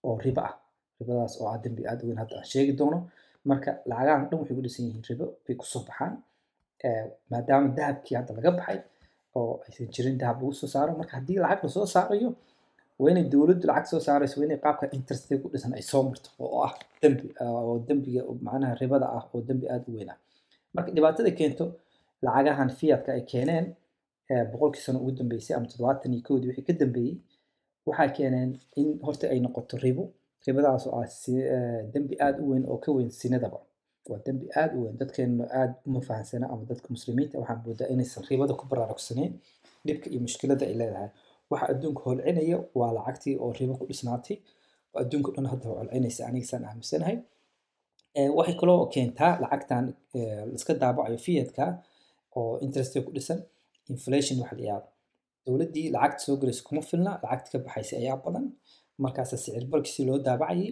oo riba ah, ribadaas oo ah dembi aad u weyn hadda aan sheegi doono. Marka lacagahan dhan waxay ku dhisan yihiin ribo bay kusoo baxaan, maadaama dahabkii hadda laga baxay oo aysan jirin dahab lagu soo saaro. Marka haddii lacag lasoo saarayo, waa inay dowladdu lacag soo saarayso, waa inay qaabka interest ku dhisan ay soo marto oo ah dembi, oo dembiga macnaha ribada ah oo dembi aad u weyn ah. Marka dhibaatada keento lacagahan fiat-ka ay keeneen 100kii sano ugu dambeysay ama 71dii wixii ka dambeeyey, waxay keeneen in horta ay noqoto ribo. Ribadaas oo ah dembi aad u weyn oo ka weyn sinadaba. Waa dembi aad u weyn, dadkeenu aad uma fahansana, ama dadka Muslimiinta waxaan moodaa inaysan ribada ku baraarugsaneyn dhibka iyo mushkiladda ay leedahay. Waxa adduunka holcinaya waa lacagtii oo ribo ku dhisnaatay oo adduunka dhan hadda holcinaysa, aniga saan aaminsanahay. Waxay kaloo keentaa lacagtan la iska daabacayo fiat-ka oo interest ku dhisan inflation waxa la yiraahdo. Dowladdii lacagta soo gelaysa kuma filna, lacagta ka baxaysa ayaa badan. Markaas sicir bararkii si loo daabacayay,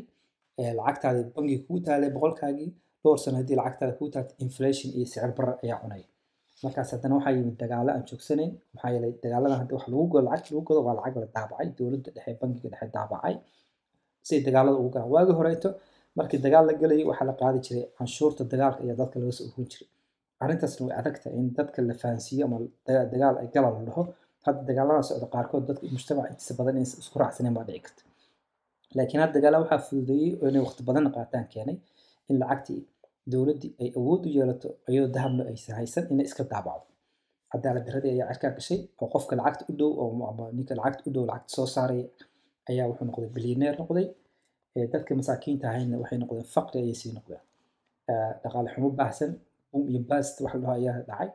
lacagtaadii bangiga kugu taalay 100kaagii dhowr sano haddii lacagtaada kugu taalay, inflation iyo sicir barar ayaa cunaya. Markaas haddana waxaa yimid dagaalo aan joogsanayn, maxaa yeelay dagaaladan hadda wax lagu gado, lacagta lagu gado waa lacag la daabacay, dowladda dhexe, bangiga dhexe daabacay si ay dagaalada ugu galaan. Waagii horeeto markii dagaal la galayay, waxaa la qaadi jiray canshuurta dagaalka ayaa dadka laga soo ururin jiray. Arrintaasna way adag tahay in dadka la fahansiiyo ama dagaal ay gala la dhaho. Hadda dagaalada socda qaarkood dadka mujtamaca intiisa badan inaysan isku raacsaneyn baa dhici karta. Laakiin hadda dagaala waxaa fududeeyey oo inay waqti badan qaataan keenay in lacagtii dowladdii ay awood u yeelato iyadoo dahabna aysan haysan inay iska daabacdo. Cadaalad darradii ayaa cirkaa gashay oo qofka lacagta u dhow oo ama ninka lacagta u dhow lacagta soo saaraya ayaa wuxuu noqday bilyaneer noqday. Dadka masaakiinta ahayna waxay noqdeen faqri ayay sii noqdeen. Dhaqaale xumo baahsan, boom iyo bust waxa la dhaho ayaa dhacay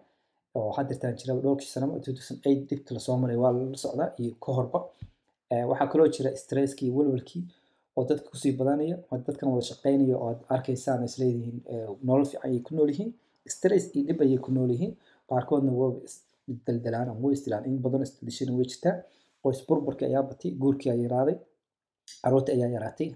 oo haddeertaan jira dhowrkii sano 2008 dhibka lasoo maray waa lala socdaa iyo ka horba. Waxaa kaloo jira stresskii iyo walwalkii oo dadka kusii badanaya, oo dadkan wada shaqeynaya oo aad arkaysaan isleeyihiin nolol fiican ayay ku nool yihiin, stress iyo dhib ayay ku nool yihiin. Qaarkoodna waa isdeldelaan ama way isdilaan, in badan isdilashana way jirtaa. Qoys burburkii ayaa batay, guurkii ayaa yaraaday, carruurtii ayaa yaraatay.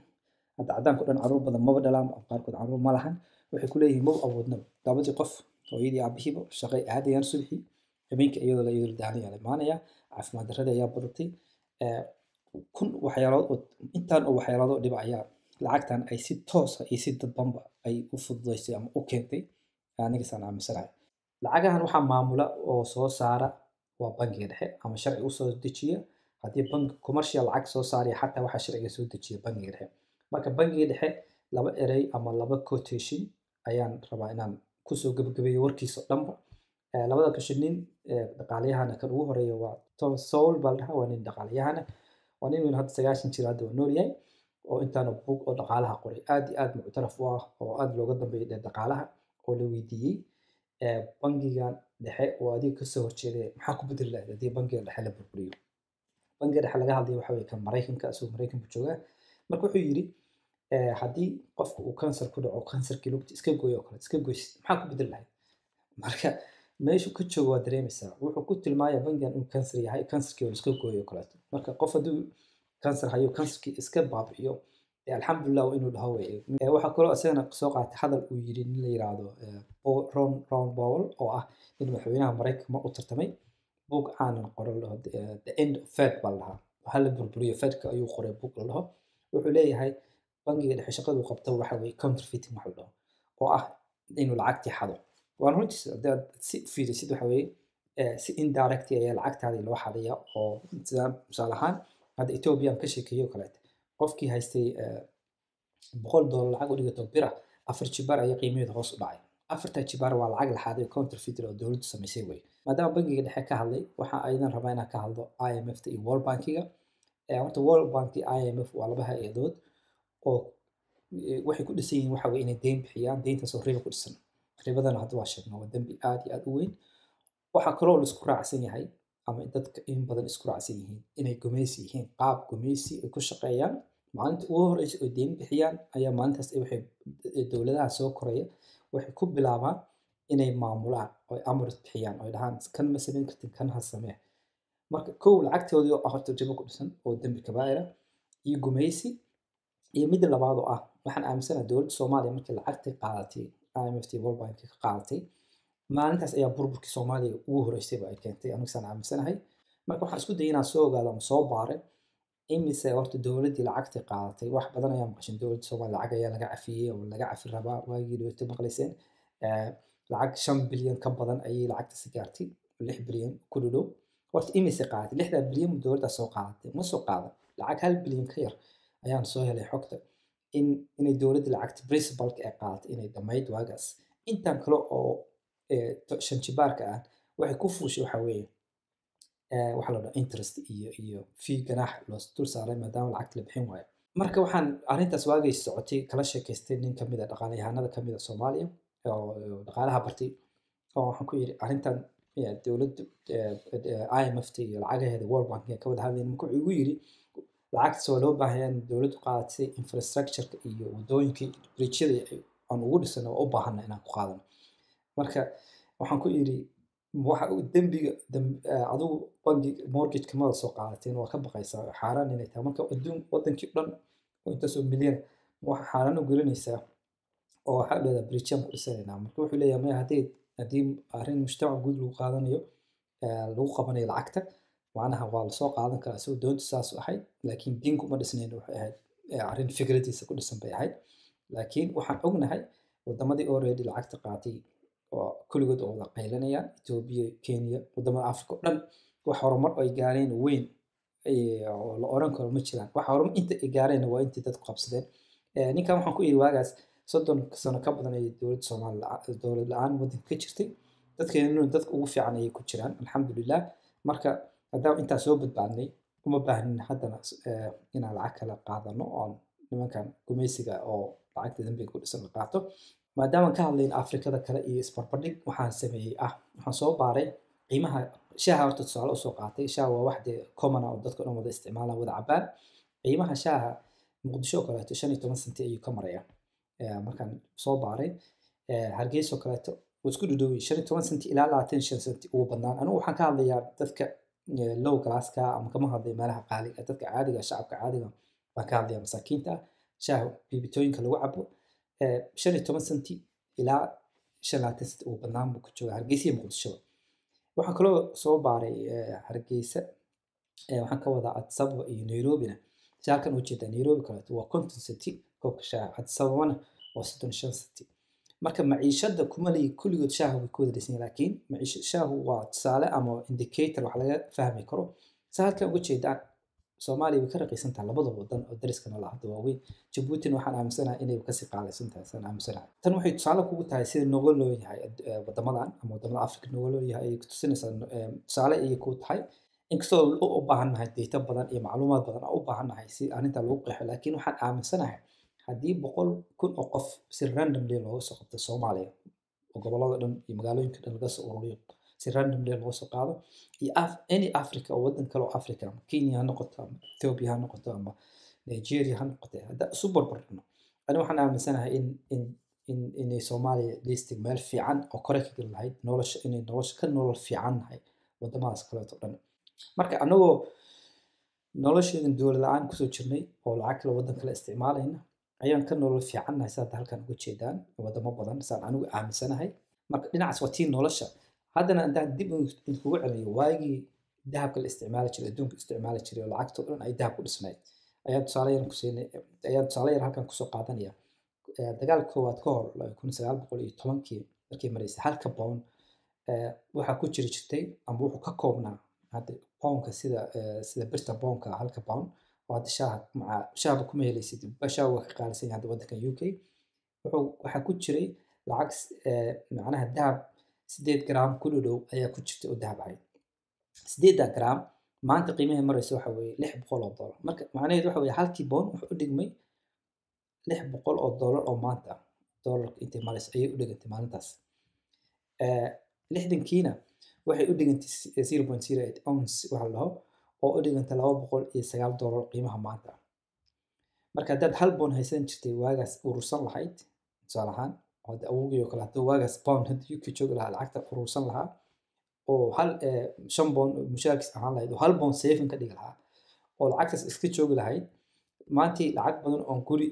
Hadda caddaanka o dhan carruur badan maba dhalaan, qaarkood carruur ma lahan. Waxay ku leeyihiin maba awoodnaba, labadii qof, hooyadii aabihiiba, shaqay aadayaan subaxii, habeenkii iyadoo la daalan la imaanaya. Caafimaad darradii ayaa badatay. Kun waxyaalood oo intaan oo waxyaalood oo dhiba ayaa lacagtan ay si toos ah iyo si dadbanba ay u fududeysay ama u keentay, aniga saan aaminsanahay. Lacagahan waxaa maamula oo soo saara waa bangiga dhexe ama sharci usoo dejiya. Haddii bank commercial lacag soo saaraya xataa, waxaa sharciga soo dejiya bangiga dhexe. Marka bangiga dhexe laba erey ama laba quotation ayaan rabaa inaan kusoo gabagabeeyo warkiisa oo dhanba. Labada question nin dhaqaaliyahana, kan ugu horeeya waa Thomas Sowell baa la dhahaa. Waa nin dhaqaaliyahana, waa nin weyn hadda, 90 jir hadda waa nool yahay, oo intaana buug oo dhaqaalaha qoray, aad iyo aad muctaraf u ah oo aad looga dambeeyo dhaqaalaha, oo la weydiiyey, bangigan dhexe oo adiga kasoo horjeeday maxaa ku bedeli lahayd haddii bangiga dhexe la burburiyo? Bangiga dhexe laga hadlayo waxa weye kan Maraykanka, isagoo Maraykanku joogaa. Marka wuxuu yidhi, haddii qofka uu kansar ku dhaco, kansarkii lugta iska gooyo oo kale, iska goysid, maxaa ku bedeli lahayd? Marka meeshu ka joogo waa dareemaysaa. Wuxuu ku tilmaamaya bangigan inuu kansar yahay, kansarkii oo iska gooyo oo kaleeto. Marka qof hadduu kansar hayo, kansarkii iska baabi'iyo, alxamdulilah waa inuu dhaho weye. Waxaa kaloo isagana soo qaatay hadal uu yidhi nin la yiraahdo Ron Powell, oo ah nin madaxweynaha Maraykanka mar u tartamay, buug caanan qoro la dhaho The End of Fed baa la dhahaa, waxaa la burburiyo Fedka ayuu qoray buug la dhaho. Wuxuu leeyahay bangiga dhexe shaqadu qabto waxa weye counterfeiting waxa la dhaho, oo ah inuu lacagtii xado. Waan runtiis haddii aad si fiirisid, waxa weeye si indirect ayaa lacagtaadii loo xadaya, oo sida tusaale ahaan hadda Ethiopia aan ka sheekeeyo kaleeto, qofkii haystay $100 lacag u dhigato bir ah, 4 jibaar ayaa qiimaheedu hoos u dhacay. Afartaa jibaar waa lacag la xaday, counterfeit oo dowladdu samaysay wey. Maadaama bangiga dhexe ka hadlay, waxa aydan rabaa inaan ka hadlo IMF-ta iyo World Bankiga. Horta World Bank iyo IMF waa laba hay-adood oo waxay ku dhisan yihiin waxa weye inay deyn bixiyaan, deyntaas oo riba ku dhisan. Ribadana hadda waa sheegna, waa dembi aad iyo aad u weyn. Waxaa kaloo la isku raacsan yahay ama dadka in badan isku raacsan yihiin inay gumaysi yihiin, qaab gumaysi ay ku shaqeeyaan. Maalinta ugu horeysa oo deyn bixiyaan ayaa maalintaas waxay dowladaha soo koraya waxay ku bilaabaan inay maamulaan oo ay amar bixiyaan oo ay dhahaan, "Kan ma samayn kartid, kan ha samee." Marka kow, lacagtoodii oo ah horta ribo ku dhisan oo dembi kabaa'ira iyo gumaysi. Iyo midda labaad oo ah, waxaan aaminsanahay dowladda Soomaaliya markii lacagtay qaadatay, IMF t World Bank ka qaadatay, maalintaas ayaa burburkii Soomaaliya ugu horeysayba ay keentay, anigu saan aaminsanahay. Marka waxaan isku dayay inaan soo ogaado ama soo baaray imise horta dowladdii lacagtay qaadatay. Wax badan ayaa maqashin, dowladda Soomaaliya lacag ayaa laga cafiyey oo laga cafi rabaa, waagii dhaweyto maqlayseen. Lacag 5 bilyan ka badan ayay lacagtaasi gaartay, 6 bilyan ku dhow. Horta imise qaadatay? 6da bilyan dowladdaa soo qaadatay? Ma soo qaadan. Lacag 1 bilyan ka yar ayaan soo helay xogta inay dowladda lacagta principalka ay qaadatay inay dhammayd waagaas. Intan kale oo shan jibaarka ah waxay ku fuushay waxa weeye waxa la dhaho interest iyo fee, ganaax loo dul saaray maadaama lacagta la bixin waayo. Marka waxaan arrintaas waagay socotay kala sheekaystay nin kamid a dhaqaalayahanada kamid a Soomaaliya oo dhaqaalaha bartay, oo waxaan ku yidhi arrintan dowladda IMF ta iyo lacagaheeda World Bank ka wada hadlayn. Marka wuxuu igu yidhi, lacagtaas waa loo baahan yahay in dowladdu qaadatay, infrastructure-ka iyo wadooyinkii, bridge-yada aan ugu dhisano waa u baahana inaan ku qaadano. Marka waxaan ku yidhi, waxa dembiga adigu bangi mortgage kamada soo qaadateen, waa ka baqaysaa xaaraan inay tahay. Marka adduun wadankii dhan oo intaasoo milyan waxa xaaraan u gelinaysaa oo waxaa leedahay bridge-yaan ku dhisanaynaa. Marka wuxuu leeyahay, maya, haddii arrin mujtamac guud lagu qaadanayo, lagu qabanayo lacagta, macnaha waa lasoo qaadan karaa. Isagoo doontu saas u ahayd, laakiin diin kuma dhisnayn, waxay ahayd arrin fikradiisa ku dhisan bay ahayd. Laakiin waxaan ognahay wadamadii already lacagta qaatay oo kulligood oo wada qaylinayaan, Ethiopia, Kenya, wadamada Africa oo dhan, wax horumar ay gaareen weyn oo la oran karo ma jiraan. Wax horumar inta ay gaareen waa intii dadku qabsadeen. Ninkan waxaan ku yidhi, waagaas 30 sano ka badan ayay dowladda Soomaaliya dowlad la-aan waddanka ka jirtay, dadkeenuna dadka ugu fiican ayay ku jiraan, alxamdulilah. Marka haddaan intaa soo badbaadnay, uma baahnin haddana inaan lacag kala qaadano oon nimankan gumaysiga oo lacagta dambiga ku dhisan la qaato. Maadaama ka hadlayn Afrikada kale iyo isbarbardhig, waxaan sameeyey waxaan soo baaray qiimaha shaaha. Horta tusaale usoo qaatay, shaaha waa wax dee common ah oo dadka dhan wada isticmaalaan, wada cabaan. Qiimaha shaaha Muqdisho oo kaleeto 15 senti ayuu ka maraya markaan soo baaray. Hargeysa oo kaleeto wuu isku dhudhowey, 15 senti ilaa 25 senti ugu badnaan. Anigu waxaan ka hadlayaa dadka low classka ama kama hadlayo meelaha qaaliga, dadka caadiga, shacabka caadiga baan ka hadlaya, masaakiinta ah. Shaaha biibitooyinka lagu cabo 15 senti ilaa 25 senti ugu badnaan buu ku joogaa Hargeysa iyo Muqdishoba. Waxaan kaloo soo baaray Hargeysa, waxaan ka wadaa Addis Ababa iyo Nairobina. Si halkan ujeedaa, Nairobi kaleeto waa 50 senti koobka shaaha, Addis Ababana waa 35 senti. Marka maciishada kuma lihi kulligood shaaha way ku wada dhisan yihiin, laakiin maciisha shaahu waa tusaale ama indicator wax laga fahmi karo. Si halkan uga jeedaan, Soomaaliya way ka raqiisan tahay labada wadan oo dariskana la hadda waaweyn. Jabuutina waxaan aaminsanahay inay kasii qaalaysan tahay, saan aaminsanahay. Tan waxay tusaale kugu tahay sida nooga loo yahay wadamadan ama wadamada Afrika nooga loo yahay ayay kutusinaysaa, tusaale ayay ku tahay. Inkastoo u baahannahay data badan iyo macluumaad badan oo u baahannahay si arrinta lagu qeexo, laakiin waxaan aaminsanahay haddii 100,000 oo qof si randomly looga soo qabto Soomaaliya oo gobollada dhan iyo magaalooyinka dhan laga soo ururiyo, si randomly looga soo qaado, iyo any Africa oo wadan kale oo Africa, ama Kenya ha noqoto ama Ethiopia ha noqoto ama Nigeria ha noqoto, hadda isu barbar dhigno, ani waxaan aaminsanahay in inay Soomaaliya listig meel fiican oo kore ka geli lahayd nolosha, inay nolosha ka nolol fiican nahay wadamadaas kaleeto dhan. Marka anagoo nolosheedan dowlad la-aan kusoo jirnay oo lacag kale wadan kale isticmaalayna ayaan ka nolol fiicannahay saad halkan uga jeedaan wadamo badan, saan anigu aaminsanahay. Marka dhinacaas waa tii nolosha. Haddana haddaan dib idinkugu celiyo waagii dahabka la isticmaali jiray, adduunka isticmaali jiray oo lacagta oo dhan ay dahab ku dhisnayd, ayaan tusaale yar kusiinay, ayaan tusaale yar halkan kusoo qaadanaya. Dagaalka koowaad ka hor, 1910-kii markii maraysay, halka pound waxaa ku jiri jirtay ama wuxuu ka koobnaa, hadda poundka sida birta poundka, halka pound oo hadda shaaha maca shaahba kuma helaysid, shaaha waa ka qaalisan yahay hadda waddankan UK, waxaa ku jiray lacag macnaha dahab 8 gram ku dhow ayaa ku jirtay oo dahab ahayd. 8-da gram maanta qiimaha maraysa waxa weeye $600. Marka macnaheedu waxa weeye halkii pound wuxuu u dhigmay $600 oo maanta ah, doolarka intay marayso ayay u dhigantay maalintaas. Lixdankiina waxay u dhigantay 0.08 ounce waxa la dhaho, oo u dhiganta $209 qiimaha maanta. Marka haddaad hal pound haysan jirtay waagaas, urursan lahayd, tusaale ahaan hadda awowgii oo kale hadduu waagaas pound hadda UK joogi lahaa, lacagta urursan lahaa oo hal £5 mushaarkiis ahaan lahayd oo £1 saving ka dhigi lahaa oo lacagtaas iska joogi lahayd, maantii lacag badan oon guri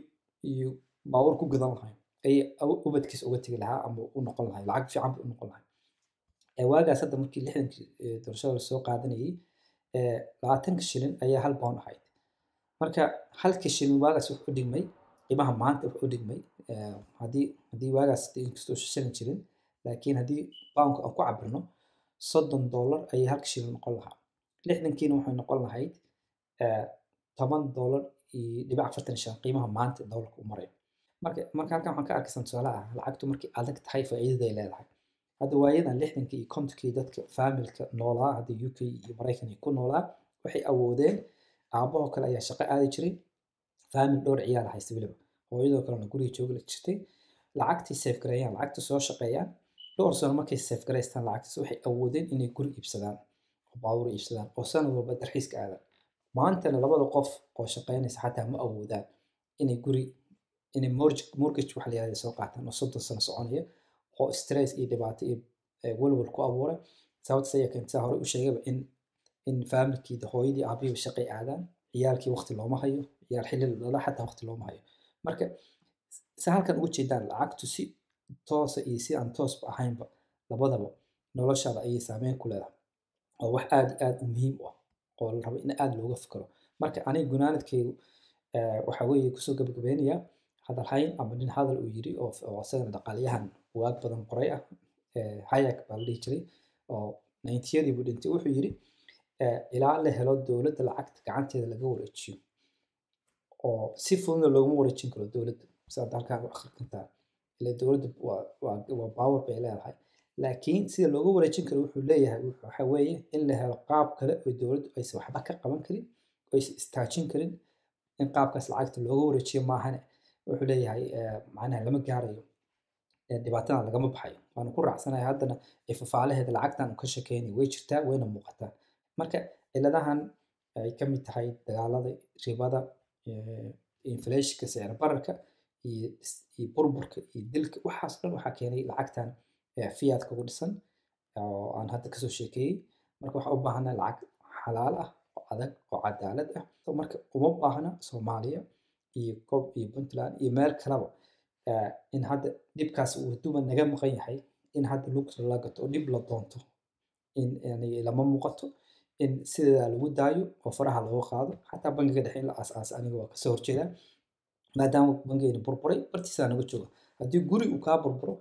iyo baabuur ku gadan lahayn ayay ubadkiis uga tegi lahaa ama u noqon lahay, lacag fiican bay u noqon lahay. Waagaas hadda markii 60kii doorashada lasoo qaadanayay, 20ka shilin ayaa £1 ahayd. Marka halka shilin waagaas wuxuu u dhigmay qiimaha maanta wuxuu u dhigmay, haddii waagaas inkastoo shilin jirin, laakiin haddii poundka aan ku cabirno, $30 ayay halka shilin noqon lahaa. 60kiina waxay noqon lahayd $10.45 qiimaha maanta dollarka u marayo. Marka halkan waxaan ka arkaysan tusaale ah lacagtu markay adag tahay faa'iidaday leedahay. Hadda waayadan 60kii iyo 50kii dadka faamilka noolaa hadda UK iyo Maraykan ku noolaa waxay awoodeen, aabahoo kale ayaa shaqo aadi jiray, faamil dhowr ciyaal haysta weliba, hooyadoo kalena guriga joogi jirtay, lacagtii save gareeyaan, lacagta soo shaqeeyaan, dhowr sano markay save gareystaan lacagtaas, waxay awoodeen inay guri iibsadaan oo baabuur iibsadaan oo sanad walba dalxiiska aadaan. Maantana labada qof oo shaqeynaysa xataa ma awoodaan inay guri, inay mortgage waxa la yihahdo soo qaataan oo 30 sano soconaya oo stress iyo dhibaato iyo walwal ku abuura. Sababtaas ayaa keentay, hore u sheegayba, in faamilkii, hooyadii, aabihiiba shaqay aadaan, ciyaalkii waqti looma hayo, ciyaal xilli la dhala xataa waqti looma hayo. Marka sa halkan uga jeedaan, lacagtu si toosa iyo si aan toosba ahaynba labadaba noloshaada ayay saameyn ku leedahay, oo wax aad iyo aad u muhiim u ah oo la rabo in aad looga fikiro. Marka aniga gunaanadkaygu waxa weeye kusoo gabagabeynaya hadalhayn ama nin hadal uu yiri oo isagana dhaqaaliyahan buugaag badan qoray ah, Hayek baa la dhihi jiray, oo 90yadii buu dhintay. Wuxuu yiri, ilaa la helo dowladda lacagta gacanteeda laga wareejiyo, oo si fududna looguma wareejin karo dowladda sidaad halkaan u akhrin kartaa, ila dowladda waa power bay leedahay, laakiin sida looga wareejin karo wuxuu leeyahay waxa weeye in la helo qaab kale oo dowladdu aysan waxba ka qaban karin oo aysan istaajin karin, in qaabkaas lacagta looga wareejiyo maahane, wuxuu leeyahay, macnaha lama gaarayo, dhibaatadan lagama baxayo. Waanu ku raacsanahay. Haddana fafaalaheeda lacagtan uu ka shekeynay way jirtaa, wayna muuqataa. Marka ciladahan ay ka mid tahay dagaalada, ribada, inflationka, sicir bararka iyo burburka iyo dilka, waxaas dhan waxaa keenay lacagtan fiat-ka ku dhisan oo aan hadda kasoo sheekeeyey. Marka waxaa u baahanaa lacag xalaal ah oo adag oo cadaalad ah. Marka uma baahna Soomaaliya iyo kob iyo Puntland iyo meel kaleba in hadda dhibkaas uu duba naga maqan yahay, in hadda lugta la gato oo dhib la doonto in yani lama muuqato, in sideeda lagu daayo oo faraha looga qaado. Xataa bangiga dhexe in la aas-aasa aniga waa kasoo horjeedaa, maadaama bangigeena burburay, bartiisaa naga jooga. Haddii guri uu kaa burburo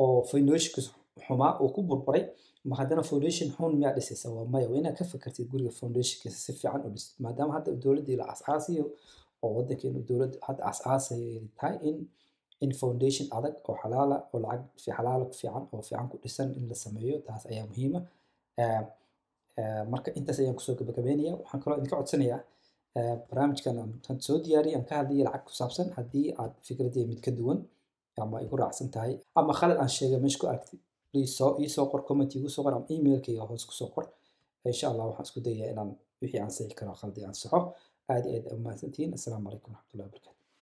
oo foundationkiisa xumaa uu ku burburay, ma haddana foundation xun miyaa dhisaysa? Waa maya. Waa inaad ka fakartid guriga foundationkiisa si fiican u dhistid, maadaama hadda dowladdii la aas-aasayo oo waddankeenu dowladda hadda aas-aasay tahay, in foundation adag oo xalaala oo lacag fi xalaala ku fiican oo fiican ku dhisan in la sameeyo, taas ayaa muhiima. Marka intaas ayaan kusoo gabagabeynaya. Waxaan kaloo idinka codsanayaa, barnaamijkan aan hadda soo diyaariyay aan ka hadlayay lacag ku saabsan, haddii aad fikradii mid ka duwan ama igu raacsan tahay ama khalad aan sheegay meesha ku aragtid, please soo ii soo qor, comment igu soo qor ama emailkayga hoos kusoo qor. Insha Allah waxaan isku dayayaa inaan wixii aan sixi karo khaldi aan saxo. Aad iyo aad u mahadsantihiin. Assalaamu calaykum waraxmatullahi wabarakatu.